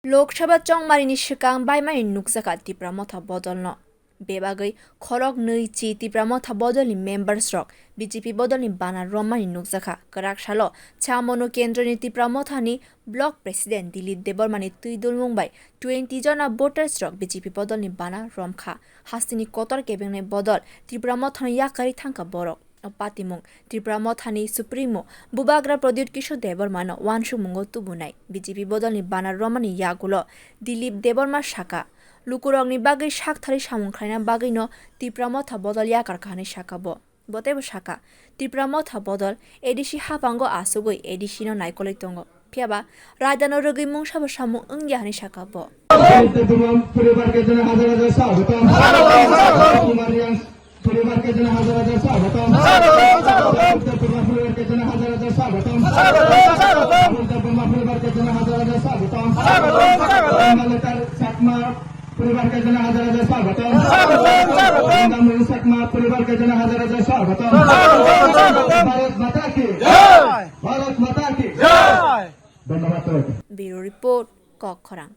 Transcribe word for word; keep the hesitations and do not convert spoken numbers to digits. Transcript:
Lok Sabha chongmarini swkang baimani nukjakha Tipra Motha bodolno. Bebagwi khorok nwi chi Tipra Motha bodolni members rok B J P bodolni bana rommani nukjakha. Kwrak salo Chamonu kendroni Tipra Mothani block president Dilip Debbarmani twi dulmung bai twenty jona voters rok B J P bodolni bana romkha. Hasteni kotor kebengnai bodol Tipra Mothano yakarwi thangkha borok. O patimung Tipra Mothani Supremo Bubagra Pradyut Kishore Debbarmano uansukmungo tubunai B J P bodolni bana romani yagulo Dilip Debbarma saka, lukurokni bagwi saktharwi samung khlaina bagwino Tipra Motha bodol yakarkha hwnwi saka bo. Bo teibo saka, Tipra Motha bodol A D C haphango asugwi A D C no naikolwi tongo. Phiyaba raidano rwgwi mungsabo samung wngya hwnwi saka bo. পরিবারকে জানাই হাজার হাজার স্বাগতম। কুমার রিয়াংশ পরিবারকে জানাই হাজার হাজার স্বাগতম। পরিবারকে জানাই হাজার হাজার স্বাগতম। পরিবারকে জানাই হাজার হাজার স্বাগতম। মালকার চাকমা পরিবারকে জানাই হাজার হাজার স্বাগতম। চাকমা পরিবারকে জানাই হাজার হাজার স্বাগতম। ভারত মাতা কি? ভারত মাতা কি? ধন্যবাদ সবাইকে। Bureau report, Kokkhorang.